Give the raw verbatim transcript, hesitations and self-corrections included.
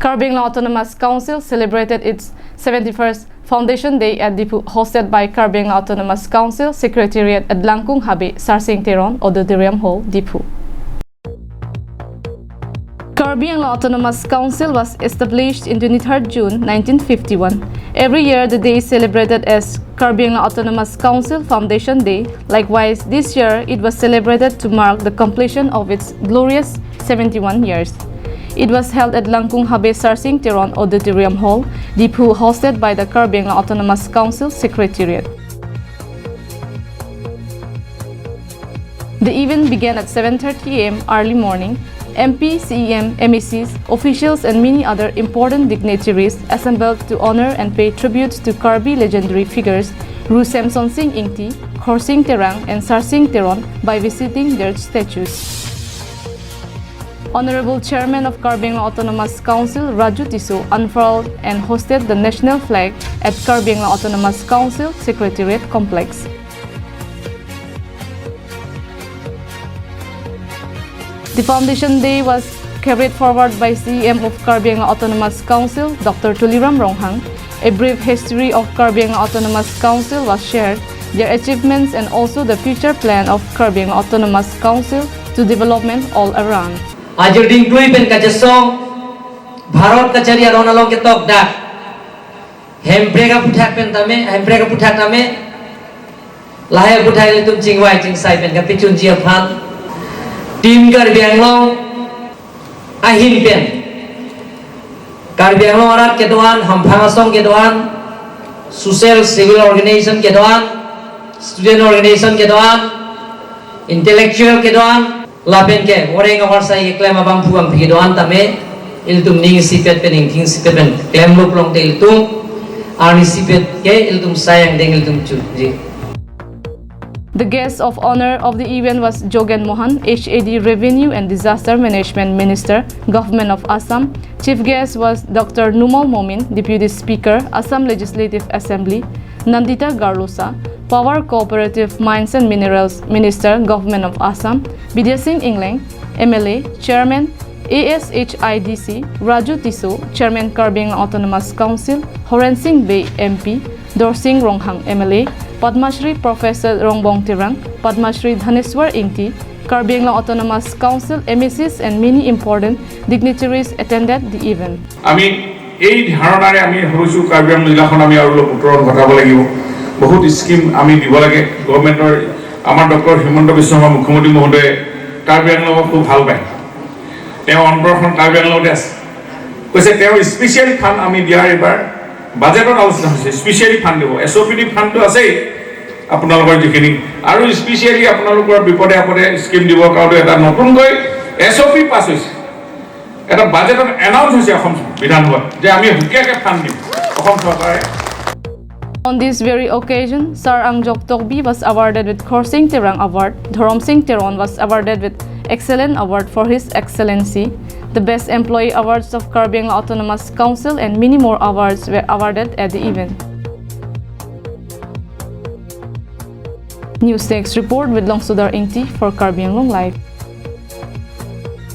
Karbi Anglong Autonomous Council celebrated its seventy-first Foundation Day at Diphu, hosted by Karbi Anglong Autonomous Council Secretariat at Langkung Habe Sarsing Teron Auditorium Hall, Diphu. Karbi Anglong Autonomous Council was established in twenty-third June nineteen fifty-one. Every year, the day is celebrated as Karbi Anglong Autonomous Council Foundation Day. Likewise, this year, it was celebrated to mark the completion of its glorious seventy-one years. It was held at Langkung Habe Sarsing Teron Auditorium Hall, Diphu, hosted by the Karbi Anglong Autonomous Council Secretariat. The event began at seven thirty a m early morning. M P, C E M, M A Cs, officials and many other important dignitaries assembled to honor and pay tribute to Karbi legendary figures Ru Semsonsing Ingti, Khorsing Terang and Sarsing Teron by visiting their statues. Honorable Chairman of Karbi Anglong Autonomous Council, Raju Tisso, unfurled and hoisted the national flag at Karbi Anglong Autonomous Council Secretariat Complex. The Foundation Day was carried forward by C E M of Karbi Anglong Autonomous Council, Doctor Tuliram Ronghang. A brief history of Karbi Anglong Autonomous Council was shared, their achievements and also the future plan of Karbi Anglong Autonomous Council to development all around. Ajir dingtui pen kachesong Bharat kachari aron along ketok dak Hemprek aphuthak pen tame, Hemprek aphuthak tame, lahai aphuthak ilitum chingvai chingsai pen kapachunji aphan, Team Karbi Anglong ahin pen Karbi Anglong arat kedo-an, hamphang asong kedo-an, social civil organization kedo-an, student organization kedo-an, intellectual kedo-an, lapen ke oreng avarsai keklem abangphu bangphi kedo-an tame, ilitum ning isipet pen, ingthing isipet pen klemlo pulote ilitum arni isipet ke ilitum sai angdeng ilitum chunji. The guest of honor of the event was Jogen Mohan, H A D Revenue and Disaster Management Minister, Government of Assam. Chief guest was Doctor Numal Momin, Deputy Speaker, Assam Legislative Assembly, Nandita Garlosa, Power Cooperative Mines and Minerals Minister, Government of Assam, Bidya Sing Engleng, M L A, Chairman, A S H I D C, Raju Tisso, Chairman Karbi Anglong Autonomous Council, Horen Sing Bey, M P, Dorsing Ronghang, M L A, Padma Shri Professor Rongbong Terang, Padma Shri Dhaneswar Ingti, Karbi Anglong Autonomous Council M A Cs and many important dignitaries attended the event. আমি এই ধাৰণাৰে আমি ভাবিছোঁ কাৰ্বি আংলং জিলাখন আমি আৰু অলপ উত্তৰণ ঘটাব লাগিব। বহুত স্কিম আমি দিব লাগে। গভৰ্ণমেণ্টৰ, আমাৰ ডক্টৰ হিমন্ত বিশ্ব শৰ্মা মুখ্যমন্ত্ৰী মহোদয়ে কাৰ্বি আংলঙক খুব ভাল পায়। তেওঁৰ অন্তৰখন কাৰ্বি আংলঙতে আছে। কৈছে তেওঁৰ স্পেচিয়েল ফাণ্ড আমি দিয়াৰ এইবাৰ বাজেটত আলোচনা হৈছে, স্পেচিয়েলি ফাণ্ড দিব। এছ অ' পি ডি ফাণ্ডটো আছেই আপোনালোকৰ যিখিনি, আৰু স্পেচিয়েলি আপোনালোকৰ বিপদে আপদে স্কিম দিবৰ কাৰণে এটা নতুনকৈ এছ অ' পি পাছ হৈছে, এটা বাজেটত এনাউন্স হৈছে অসম বিধানসভাত যে আমি সুকীয়াকৈ ফাণ্ড দিম অসম চৰকাৰে। On this very occasion, Sar Angjok Tokbi was awarded with Khorsing Terang Award, Dhorom Sing Teron was awarded with Excellent Award for his excellency, the Best Employee Awards of Karbi Anglong Autonomous Council and many more awards were awarded at the event. News Desk report with Longsodar Ingti for Karbi Anglong Live.